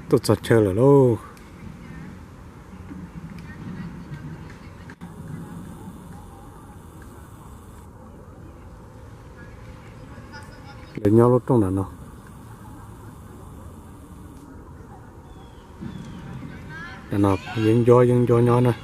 Tuaj txog chaw lawm lauj. Lawv nyob lub rooj nram no. Yeeb ncuab yeeb ncuab nyob na.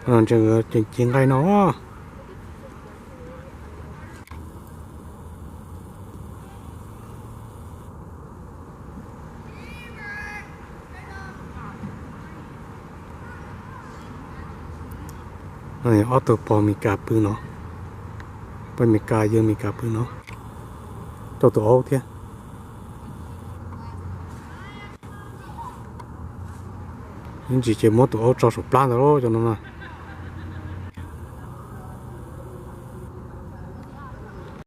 Ntseeg ces nqaij no. Ob tug pog Meskas pw no, pog Meskas yawg Meskas pw no, coj tus aub thiab. Ib ntsis ces muab tus aub tso saum plab ntawd lauj cov no na.